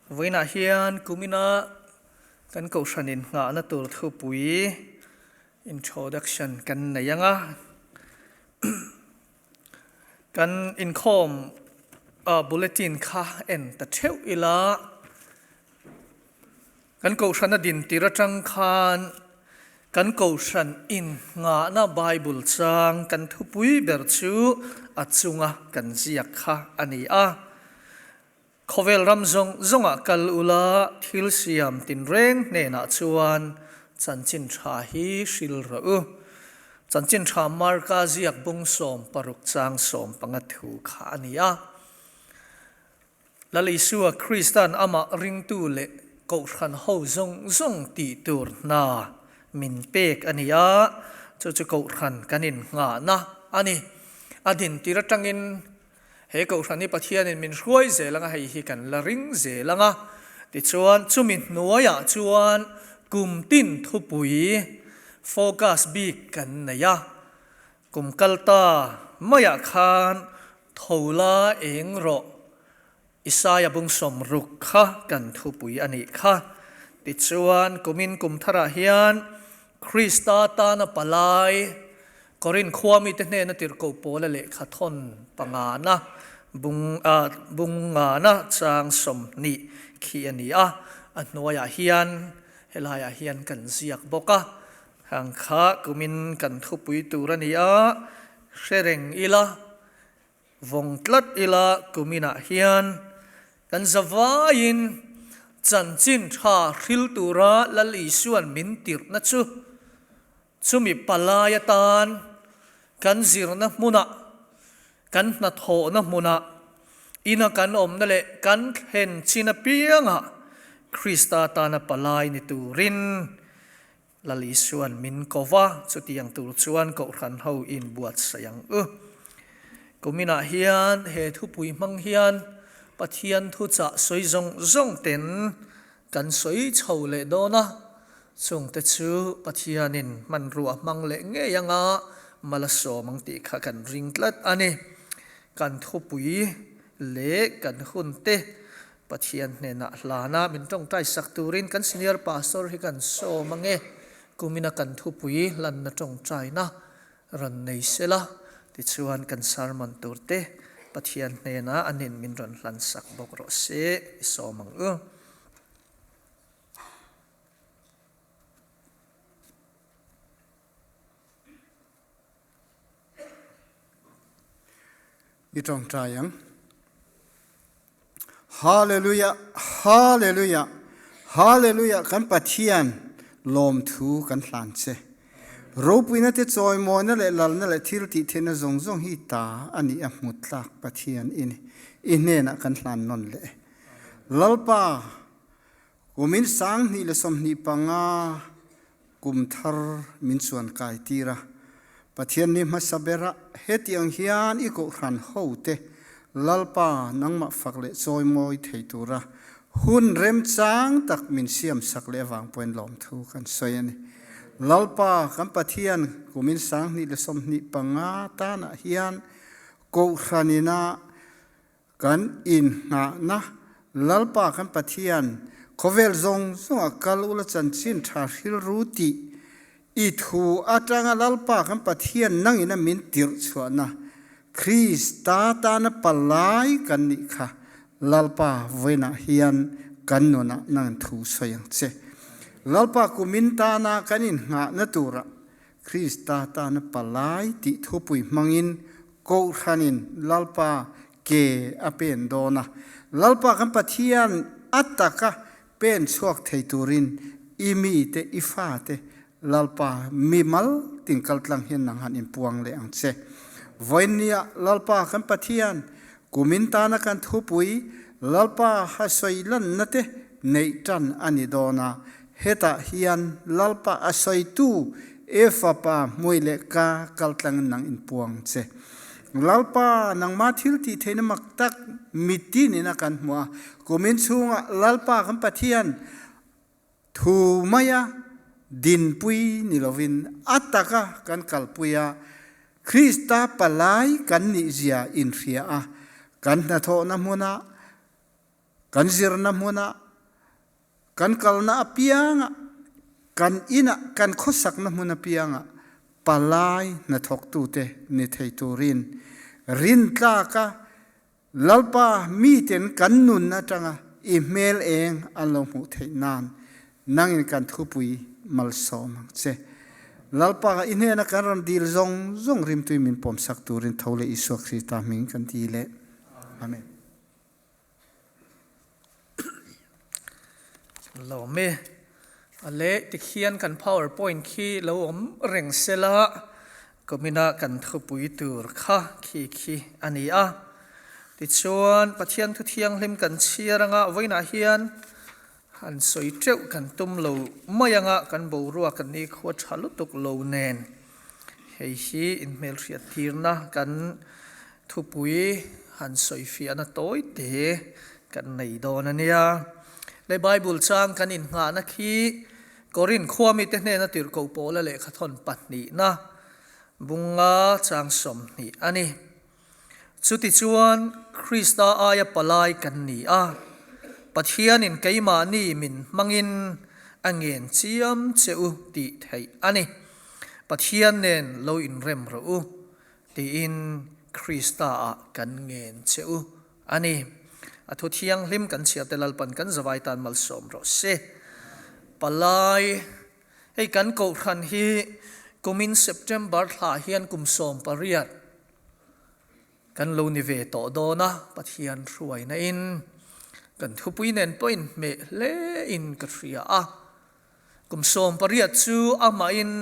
Vawiinah hian kumina kan kohhran innghahna tur thupui introduction kan nei ang a. Kan inkhawm bulletin kha en ta theuh ila. Kan kohhrana din tir atang khan kan kohhran innghahna Bible chang kan thupui ber chu a chunga kan ziak kha a ni a. Khawvel ram zawng zawngah kal ula thil siam tinreng hnenah chuan chanchin tha hi hril rawh u. Chanchin tha Marka ziak bung 16 chang 15 thu kha a ni a. Lal Isua Krista'n amah ringtu leh kohhran ho zawng zawng tih tur hna min pek a ni a, chu chu kohhran kan innghahna a ni. A dintir atangin He kohhran hi Pathianin min hruai zel anga hei hi kan la ring zel anga, tichuan chumi hnuaiah chuan kum tin thupui focus bik kan nei a, kum kal ta maiah khan tho la eng rawh Isaia bung 60 kha kan thupui a nih kha. Tichuan, kumin kum tharah hian Krista tana palai Korin khua mite hnena tirhkoh pawla lehkha thawn pangana bung a bung ngana chang 20 khi a ni a. A hnuaiah hian helaiah hian kan ziak bawk a. Hang kha kumin kan thupui tur a ni a, hre reng ila. Vawng tlat ila kuminah hian kan zavaiin chanchin tha hril tura Lal Isua'n min tirhna chu chumi palai atan kan zirna hmunah, kan hnathawhna hmunah, ina kan awmna leh kan thlen chin apiangah Krista tana palai ni turin Lal Isua'n min ko va, chutiang tur chuan Kohhran ho in buatsaih ang u. Kuminah hian he thupui hmang hian Pathian thuchah sawi zawng zawng ten kan sawi chho leh dawn a, chungte chu Pathianin hmanrua hmang leh ngei anga mal a sawm ang tih kha kan ring tlat a ni. Kan thupui leh kan hunte Pathian hnenah hlana min tawngtai sak turin kan Senior Pastor hi kan sawm ange, kumina kan thupui hlanna tawngtaina rawn nei sela, tichuan kan sermon turte Pathian hnenah anin min rawn hlan sak bawk rawh se, i sawm ang u. I tawngtai ang. Hallelujah, Hallelujah, Hallelujah kan Pathian lawmthu kan hlan che. Ropuina te chawimawina leh lalna leh thil tih theihna zawng zawng hi ta a nih a hmu tlak Pathian i ni. I hnenah kan hlan nawn leh e. Lalpa, kumin 2025 kum thar min chuan kai tir a. Pathian ni hmasa berah hetiang hian i kohhran ho te Lalpa nangmah fak leh chawimawi thei tura hun remchang tak min siam sak leh avang pawhin lawmthu kan sawi a ni. Lalpa kan Pathian kumin 2025 tanah hian kohhranina Kan inngahna Lalpa kan Pathian, khawvel zawng zawnga kal ula chanchin tha hrilru tih i thu atanga Lalpa kan Pathian nangin a min tirh chhuahna Krista tana palai kan nih kha Lalpa vawiinah hian kan nunah nangin thu sawi ang che. Lalpa kumin tana kan inngahna turah Krista tana palai tih thupui hmangin Kohhranin Lalpa ke a pen dawn a, Lalpa kan Pathian a taka pen chhuak thei turin i mite, i fate Lalpa mimal tin kaltlang hian nang han inpuang leh ang che. Vawiinniah Lalpa kan Pathian kumin tana kan thupui Lalpa ha sawi lanna te neih tan a ni dawn a, hetah hian Lalpa a sawitu e fapa hmui leh ka kaltlangin nang inpuang che. Lalpa nangmah thil tih theihna mak tak mitin in a kan hmu a, kumin chhungah Lalpa kan Pathian thu maia dinpui ni lovin a taka kan kalpui a, Krista palai kan nih zia inhria a, kan hnathawhna hmunah. Kan zirna hmunah, kan kalna apiangah, kan inah, kan khawsakna hmun apiangah palai hnathawktute ni thei turin rintlaka Lalpa miten kan nun atanga i hmel eng an lo hmuh theih nan nangin kan thupui malsawm ang che. Lalpa i hnena kan rawn dil zawng zawng rimtui min pawmsak turin tho leh Isua Krista hming kan ti leh. Amen. Lawm e. A leh tikhian kan power point khi lo awm reng sela kumina kan thupui tur kha khi khi a ni a. Tichuan Pathian thu thianghlim kan chhiar anga vawiinah hian han sawi teuh kan tum lo mai anga kan boruak kan nikhua tha lutuk lo nen hei hi inhmelhriat tirna kan Thupui han sawifiahna tawi te kan nei dawn a nia. Le Bible chang kan innghahna khi Korinth khuamite hnena tirhkoh pawla lehkhathawn pahnihna bunga chang 20 a ni. Chutichuan Krista aia palai kan ni a, Pathianin keimahni min hmangin a ngen chiam che u tih theih a ni. Pathian nen lo inrem rawh u. Tiin Krista-ah kan ngen che u a ni. A thu thianghlim kan chhiarte Lalpan kan zavai tan malsawm rawh se. Palai, hei kan kohhran hi kumin September thla hian kum 18 kan lo ni ve tawh dawn a, Pathian hruaina in kan thupui nen pawh inhmeh hle in ka hria a. Kum 18 chu amahin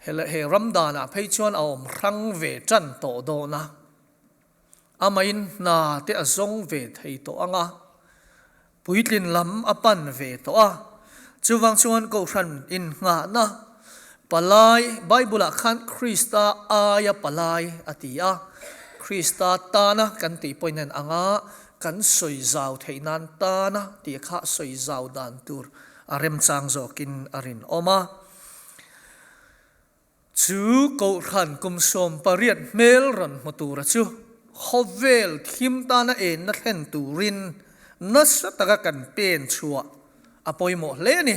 He ram danah phei chuan a awm hrang ve tan tawh dawn a, amahin hna te a zawng ve thei tawh ang a, puitlin lam a pan ve tawh a. Chuvang chuan Kohhran innghahna palai, Bible-ah khan Krista aia palai a ti a, Krista tana kan tih pawhin en anga kan sawi zau theih nan tana tih kha sawi zau dan tur a remchang zawkin a rinawm a. Chu Kohhran kum 18 hmel rawn hmu tura chu khawvel thim tana enna thlen turin nasa taka kan pen chhuah a pawimawh hle a ni.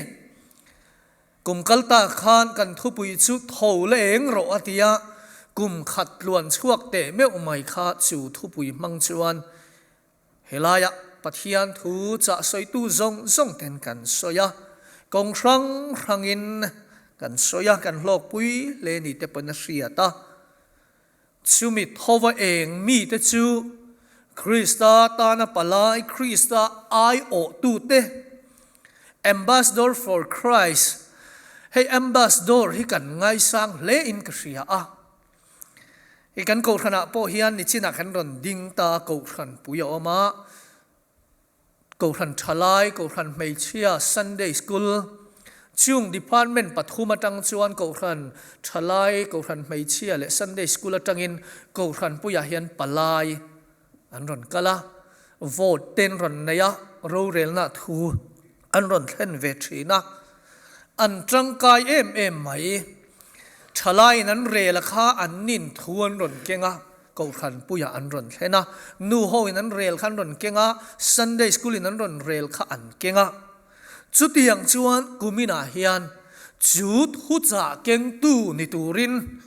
Kum kal ta khan kan thupui chu tho la eng rawh a ti a, kum khat tluan chhuak teh meuh mai kha chu thupui hmang chuan Helaiah Pathian thu chah sawitu zawng zawng ten kan sawi a, kawng hrang hrangin kan sawi a, kan hlawkpui hle ni te pawn a hriat a. Chumi thova eng mite chu Krista tana palai, Krista aiawhtute, Ambassador for Christ, hei Ambassador hi kan ngaisang hle in ka hria a. I kan kohhranah pawh hian nichinah kan rawn ding ta a, kohhran pui a awm a, kohhran thalai, kohhran hmeichhia, Sunday School, chung department pathum atang chuan kohhran thalai, kohhran hmeichhia leh Sunday School atangin kohhran puiah hian palai an rawn kal a, vote ten rawn nei a, rorelna thu an rawn thlen ve thin a, an tangkai em em mai. Thalaiin an rel a kha an nin thu an rawn keng a, Kohhran puiah an rawn thlen a, nu hoin an rel kha an rawn keng a, Sunday School in an rawn rel kha an keng a. Chutiang chuan kuminah hian chu thuchah kengtu ni turin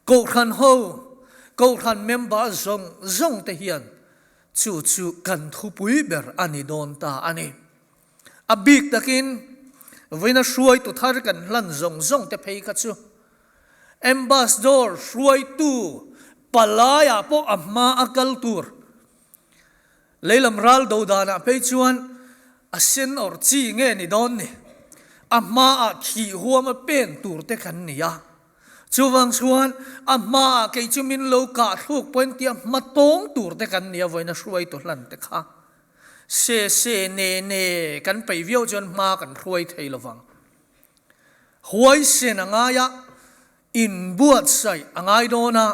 Kohhran ho, Kohhran member zawng zawng te hian chu chu kan thupui ber a ni dawn ta a ni. A bik takin vawiina hruaitu thar kan hlan zawng zawng te phei kha chu Ambassador hruaitu palaiah pawh a hma a kal tur leilam ral do danah phei chuan a sen awrh chi nge ni dawn ni a hmaah thih huam a pen tur te kan ni a. Chuvang chuan a hmaah kei chu min lo kah thluk pawhin tia hma tawng tur te kan ni a vawiina hruaitu hlan te kha. Se se ne ne kan peih viau chuan hma kan hruai thei lovang. Huaisen a ngai a, inbuatsaih a ngai dawn a,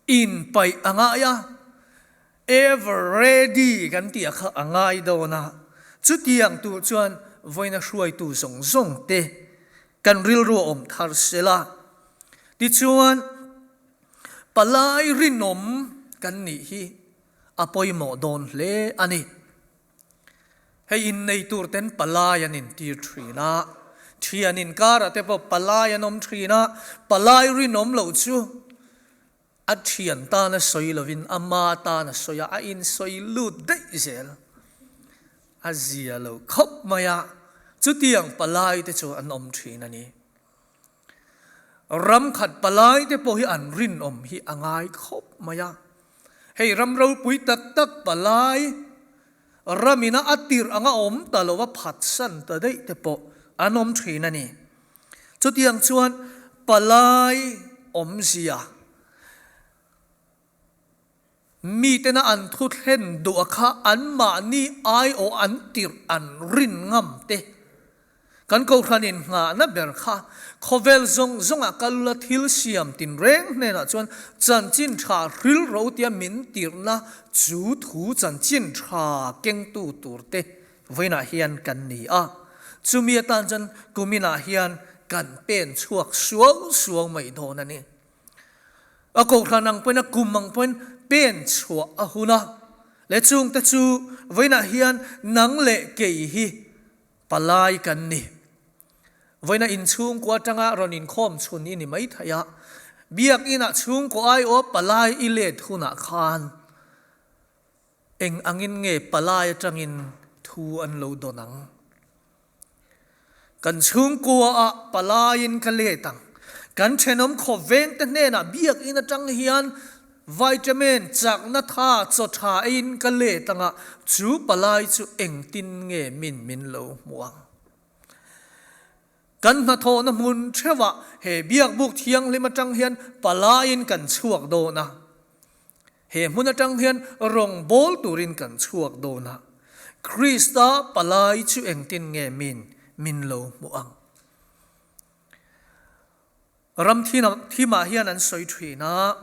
inpaih a ngai a, ever ready kan tih a kha a ngai dawn a. Chutiang tur chuan vawiina hruaitu zawng zawng te kan rilru a awm thar sela. Tichuan, palai rinawm kan nih hi. a pawimawh dawn hle a ni. Hei innei tur ten palai an intir thin a, thian inkarah te pawh palai an awm thin a, palai rinawm loh chu a thian tana sawi lovin ama tana sawi a, a insawi lut daih zel. A zia lo khawp mai a, chutiang palai te chu an awm thin a ni. Ram khat palai te pawh hi an rinawm hi a ngai khawp mai a. Hei ram ropui tak tak palai ramina a tirh anga awm ta lova phatsan ta daih te pawh an awm thin a ni. Chutiang chuan palai awmzia Mitena an thu thlen duh a kha anmahni aiawh an tirh an rin ngam te. Kan Kohhranin nghahna ber kha khawvel zawng zawngah kal ula thil siam tinreng hnenah chuan chanchin tha hril ro tia min tirhna chu thu chanchin tha kengtu tur te vawiinah hian kan ni a. Chumi atan chuan kuminah hian kan pen chhuak suau suau mai dawn a ni. A kohhran ang pawhin a kum ang pawhin pen chhuah a hun a, le chungte chu vawiinah hian nang leh kei hi palai kan ni. Vawiinah inchhungkua atanga rawn inkhawm chhun i ni mai thei a, biakinah chhungkaw aiawh palai i let hunah khan Eng angin nge palai atangin thu an lo dawn ang? Kan chhungkua ah palaiin ka let ang. Kan thenawm khawp vengte hnenah biakinn atang hian vitamin, chakna tha, chaw tha eiin ka let ang a, chu palai chu engtin nge min min lo hmu ang? Kan hnathawhna hmun theuhah he biakbuk thianghlim atang hian palaiin kan chhuak dawn a. He hmun atang hian rawngbâwl turin kan chhuak dawn a, Krista palai chu engtin nge min min lo hmuh ang? Ram thimah hian an sawi thin a,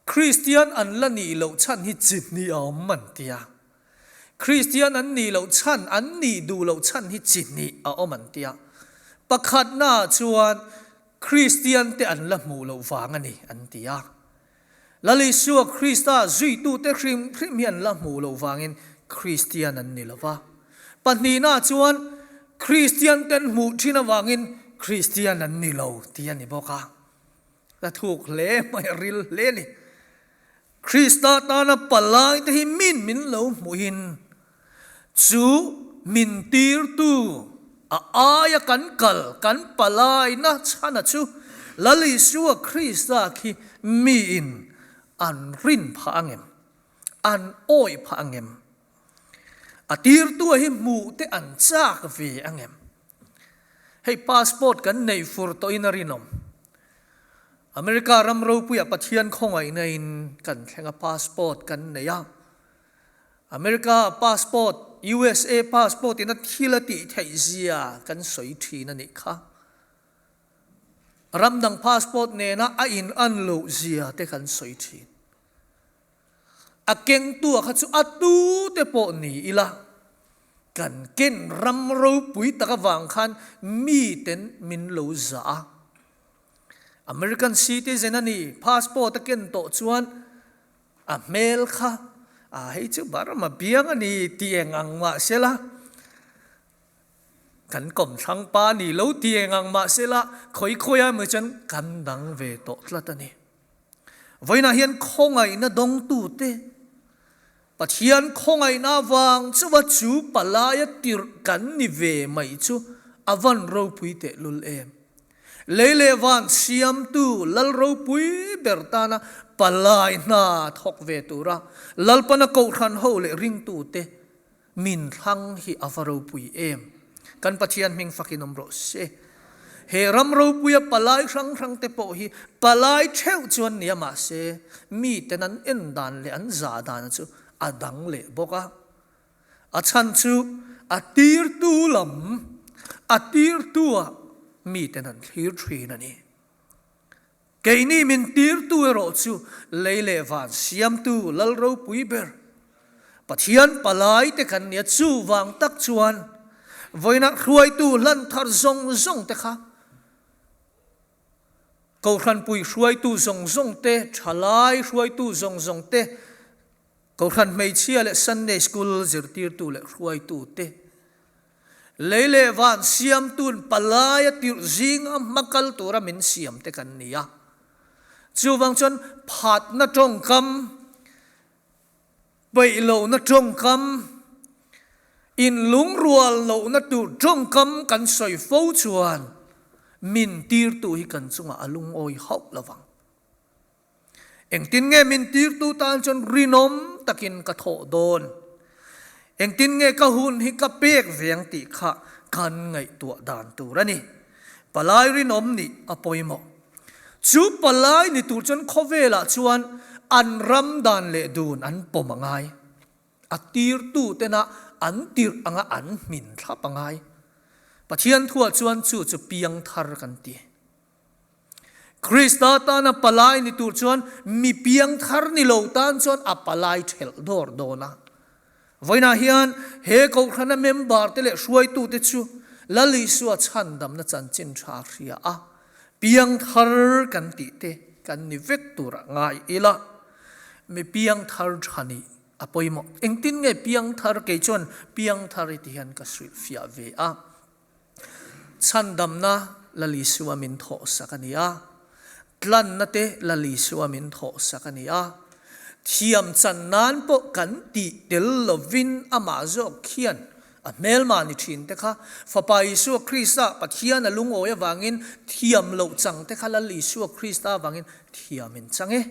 Kristian an la nih loh chhan hi chi hnih a awm an ti a. Kristian an nih loh chhan, an nih duh loh chhan hi chi hnih a awm an ti a. Pakhatnaah chuan Kristiante an la hmuh loh vang a ni an ti a. Lal Isua Krista zuitute hrim hrim hi an la hmuh loh vangin Kristian an ni lo va. Pahnihna chuan Kristianten hmuh thin avangin Kristian an ni lo tih a ni bawk a. La thuk hle mai, a ril hle a ni. Krista tana palaite hi min min lo hmuhin chu min tirtu a aia kan kal kan palaina chhana chu Lal Isua Krista khi miin an rin phah angem? An awih phah angem? A tirtu hi hmuh te an chak ve angem? Hei passport kan neih fur tawhin a rinawm. America ram ropuiah Pathian khawngaihna in kan thleng a passport kan nei a. America passport, usa passport in a thil a tih theih zia kan sawi thin a nih kha. Ram dang passport nena a in an loh zia te kan sawi thin. A kengtu a kha chu a tu te pawh ni ila kan ken ram ropui tak avang khan mi ten min lo zah a. American citizen a ni, passport a ken tawh chuan a hmel kha a hei chu Burma biang a ni ti eng ang mah sela, kan kawmthlang pa ni lo ti eng ang mah sela, khawi khawi a emaw chuan kan dang ve tawh tlat a ni. Vawiinah hian khawngaihna dawngtute Pathian khawngaihna avang chuva chu palaia tirh kan ni ve mai chu a van ropui tehlul em. Lei leh van siamtu Lal ropui ber tana palai hna thawk ve tura Lalpana kohhran ho leh ringtute min thlang hi a va ropui em. Kan Pathian hming fakin awm rawh se. He ram ropuia palai hrang hrang te pawh hi palai theuh chuan nia mahse miten an en dan leh an zah dan chu a dang leh bawk a. A chhan chu a tirtu lam a tirtua miten an thlir thin a ni. Keini min tirtu erawh chu lei leh van siamtu Lal ropui ber Pathian palai te kan nia chuvang tak chuan vawiinah hruaitu hlan thar zawng zawng te kha Kohhranpui hruaitu zawng zawng te, thalai hruaitu zawng zawng te. Kohhran hmeichhia leh Sunday School zirtirtu leh hruaitute, lei leh van siamtu'n palaia tirh zinga hmakal tura min siamte kan ni a. Chuvang chuan phatna tawngkam, peih lohna tawngkam, inlungrual lohna tur tawngkam kan sawi fo chuan min tirtu hi kan chungah a lungawi hauh lovang. Engtin nge min tirtu tan chuan rinawm takin ka thawh dawn? Engtin nge ka hun hi ka pek ve ang tih kha kan ngaihtuah dan tur a ni. Palai rinawm nih a pawimawh. Chu palai ni tur chuan khawvelah chuan an ram dan leh dun an pawm a ngai. A tirtu tena an tirh anga an hmin thlap a ngai. Pathian thuah chuan chu chu piangthar kan ti. Krista tana palai ni tur chuan mi piangthar ni lo tan chuan a palai thelh dawr dawn a. Vawiinah hian he Kohhrana member te leh hruaitute chu Lal Isua chhandamna chanchin tha hria a, piangthar kan tih te kan ni vek turah ngai ila. Mi piangthar tha nih a pawimawh. Engtin nge piangthar? Kei chuan piangthar hi ti hian ka hrilhfiah ve a. Chhandamna Lal Isua min thawhsak a ni a, tlanna te Lal Isua min thawhsak a ni a, thiam chan nan pawh kan tih tel lovin amah zawk khian a hmelma ni thin te kha Fapa Isua Krista Pathian a lungawi avangin thiam loh chang te kha Lal Isua Krista avangin thiam in chang e.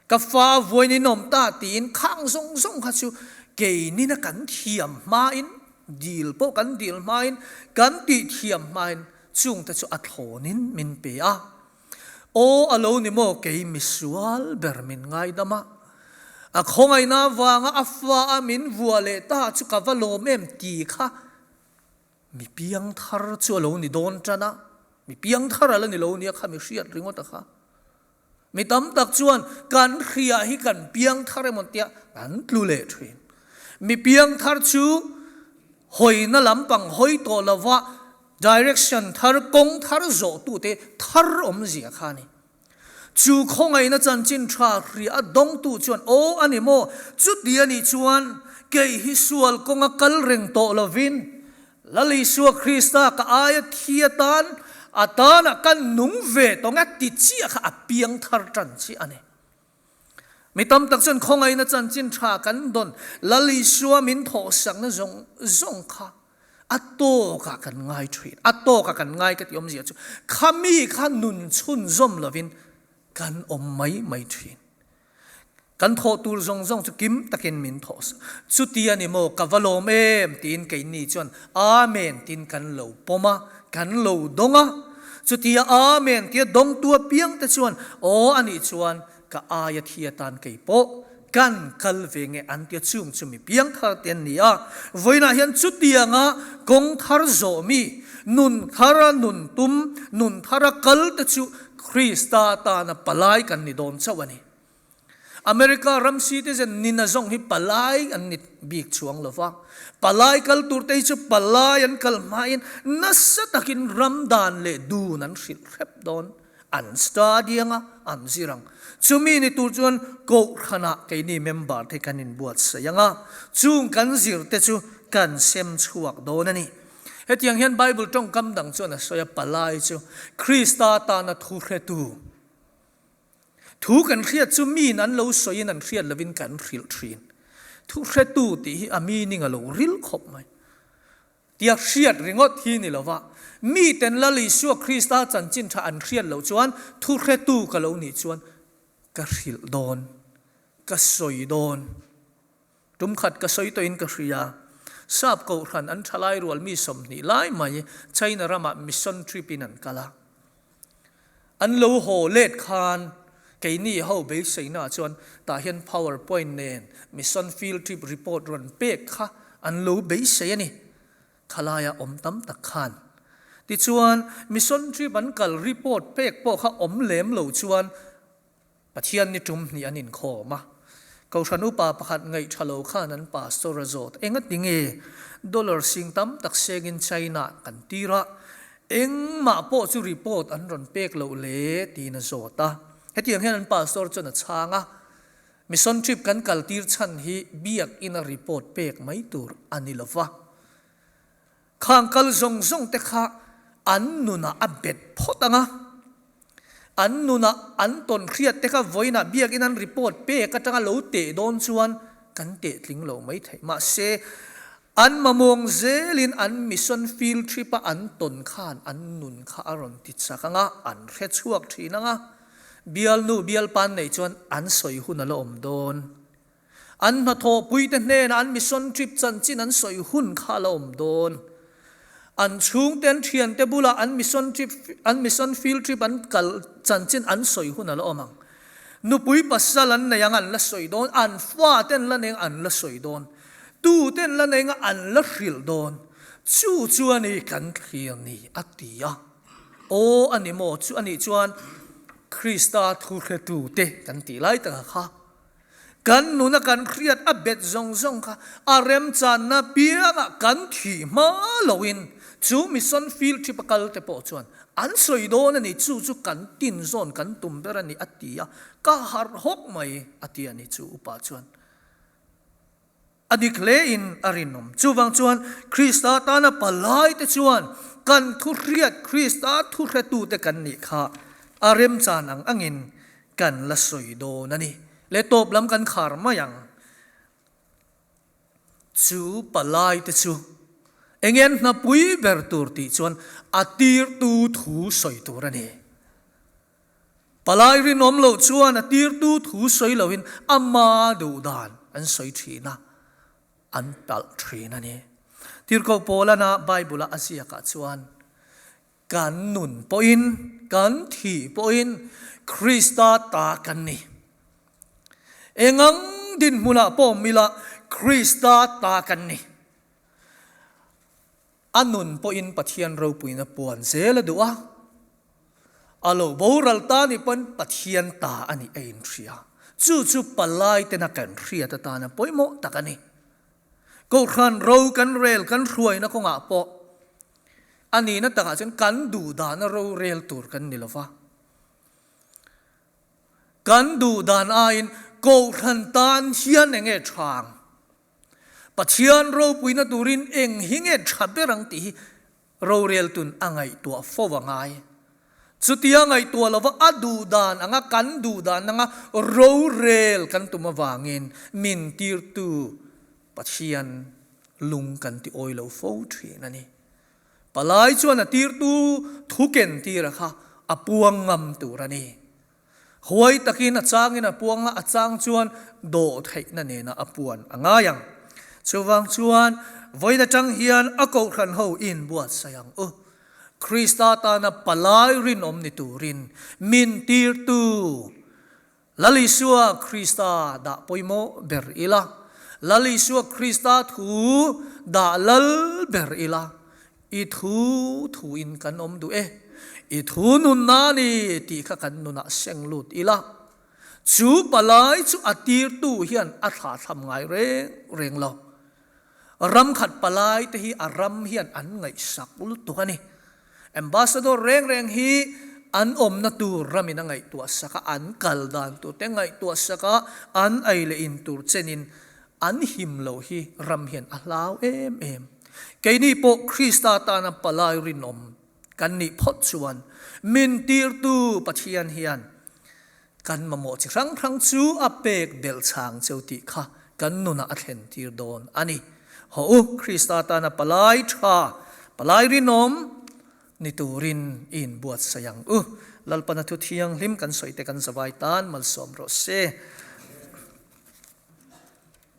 Ka fa vawiin in awm ta tiin khang zawng zawng kha chu keinin a kan thiam hmain Dil pawh kan dil hmain, kan tihthiam hmain chungte chu a thlawnin min pe a. Aw a lo ni maw kei misual ber min ngaidam a, a khawngaihna avanga a fa a min vuah leh ta chu ka va lawm em ti kha mi piangthar chu a lo ni dawn tan a, mi piangthar a la ni lo nia kha mi hriat ringawt a kha. Mi tam tak chuan kan hria hi kan piangthar emaw tia kan tlu leh thin. Mi piangthar chu hawina lampang hawi tawh lova direction thar, kawng thar zawhtute thar awmzia kha a ni. Chu khawngaihna chanchin tha hria a dawngtu chuan aw a ni maw? Chuti a nih chuan kei hi sual kawnga kal reng tawh lovin Lal Isua Krista ka aia thi atan a tanah ka nung ve tawng a ti chiah kha a piang thar tan chiah a ni. Mi tam tak chuan khawngaihna chanchin tha kan dawn Lal Isua min thawhsakna zawng zawng kha a tawkah kan ngai thin. A tawkah kan ngai ka tih awmzia chu khami kha nun chhunzawm lovin kan awm mai mai thin. Kan thawh tur zawng zawng chu kim takin min thawh sa. Chuti a ni maw, ka va lawm em? tiin keini chuan Amen tiin kan lo pawm a, kan lo dawng a. Chutia Amen tia dawngtu apiangte chuan Aw a nih chuan ka aia thi atan kei pawh kan kal ve nge an tia chung chu mi piang thar te an ni a. Vawiinah hian chutianga kawng thar zawh mi, nun thara nun tum, nun thara kal te chu Krista tana palai kan ni dawn chauh a ni. America ram citizen nina zawng hi palai an ni bik chuang lo va. Palai kal tur te hi chu palai an kal hmain nasa takin ram dan leh dun an hrilh hrep dawn. An study anga an zir ang. Chumi ni tur chuan Kohhranah keini member te kan inbuatsaih anga chung kan zir te chu kan sem chhuak dawn a ni. Hetiang hian Bible tawngkam dang chuan a sawi a, palai chu Krista tana thu hretu. Thu kan hriat chu miin an lo sawiin an hriat lovin kan hrilh thin. Thu hretu tih hi a meaning a lo ril khawp mai. Tia hriat ringawt hi ni lova, miten Lal Isua Krista chanchin tha an hriat loh chuan thu hretu ka lo nih chuan ka hrilh dawn, ka sawi dawn. Tum khat ka sawi tawhin ka hria. Sap Kohhran an thalai rual mi 20 lai mai China ramah mission trip in an kal a. An lo haw let khan keini ho beiseina ah chuan tah hian power point nen mission field trip report rawn pek kha an lo beisei a ni. Khalaia awm tam tak khan. Tichuan mission trip an kal report pek pawh kha awm lem lo chuan Pathian ni tum hnih an inkhawm a, Kohhran upa pakhat ngaih tha lo khan an pastor a zawt, Engati nge dollar sing tam tak sengin China kan tir a, engmah pawh chu report an rawn pek loh le? tiin a zawt a. Hetiang hian an pastor chuan a chhang a. Mission trip kan kal tir chhan hi biakina report pek mai tur a ni lo va. Khang kal zawng zawng te kha an nunah a bet phawt ang a, an nunah an tawn hriat te kha vawiinah biakin an report pek atanga lo teh dawn chuan kan teh tling lo mai theih. Mahse, an mamawng zelin an mission field trip a an tawn khan an nun kha a rawn ti chak ang a, an hre chhuak thin ang a, bialnu bialpan nei chuan an sawi hun a la awm dawn. An hnathawhpuite hnenah an mission trip chanchin an sawi hun kha a la awm dawn. An chhungte an thiante bulah an mission trip an mission field trip an kal chanchin an sawi hun a la awm ang. Nupui pasal an nei ang an la sawi dawn, an fate an la nei ang an la sawi dawn, tute an la nei ang an la hrilh dawn. Chu chu a ni kan thlir ni a ti a. Aw a ni maw chu a nih chuan Krista thuhretute kan tih lai taka kha Kan nuna kan hriat a bet zawng zawng kha a remchanna piangah kan thih hma loin chu mission field trip a kal te pawh chuan an sawi dawn a ni, chu chu kan tin zawn kan tum ber a ni a ti a, ka harh hawk mai a ti a ni chu upa chuan. A dik hle in a rinawm. Chuvang chuan Krista tana palai te chuan kan thu hriat Krista thu hretu te kan nih kha a remchan ang angin kan la sawi dawn a ni. Le tawp lam kan khar mai ang. Chu palai te chu enge an hnapui ber tur tih chuan a tirtu thu sawi tur a ni. Palai rinawm loh chuan a tirtu thu sawi loin ama duhdan an sawi thin a, an talh thin a ni. Tirhkoh Paulana Bible-a a ziakah chuan, Kan nun pawhin, kan thih pawhin Krista ta kan ni. Engang dinhmunah pawh awm ila Krista ta kan ni. A nun pawhin Pathian ropuina puan zel a duh a, a lo boral ta nih pawn Pathian ta a nih a inhria. Chu chu palai tena kan hriat atana pawimawh tak a ni. Kohhran ro kan rel kan hruaina kawngah pawh a nihna takah chuan kan duh dana ro rel tur kan ni lo va. Kan duh dan aiin Kohhran tan hian eng nge tha ang? Pathian ropuina turin eng hi nge tha ber ang tih hi roreltun a ngaihtuah fo a ngai. Chutia ngaihtuah lova a duh dan anga kan duh dan anga rorel kan tum avangin min tirtu Pathian lung kan ti awi lo fo thin a ni. Palai chuan a tirtu thu ken tira kha a puang ngam tur a ni. Huai takin a changin a puang a, a chang chuan dawh theihna nena a puan a ngai ang. Chuvang chuan vawiin atang hian a kohhran ho inbuatsaih ang u. Krista tana palai rinawm ni turin min tirtu Lal Isua Krista dah pawimawh ber ila, Lal Isua Krista thu dah lal ber ila, I thu thuin kan awm duh e, i thu nunna ni tih kha kan nunah seng lut ila. Chu palai chu a tirtu hian a thlahthlam ngai reng reng lo. Ram khat palai te hi a ram hian an ngaihsak lutuk a ni. Ambassador reng reng hi an awmna tur ramin a ngaihtuah sak a, an kal dan tur te ngaihtuah sak a, an ei leh in tur chenin An him loh hi ram hian a hlau em em. Keini pawh Krista tana palai rinawm kan nih phawt chuan min tirtu Pathian hian kan mamawh chi hrang hrang chu a pek belh chang cheu tih kha kan nunah a thlen tir dawn a ni. Hawh u, Krista tana palai tha, palai rinawm ni turin i inbuatsaih ang u. Lalpana thu thianghlim kan sawi te kan zavai tan malsawm rawh se.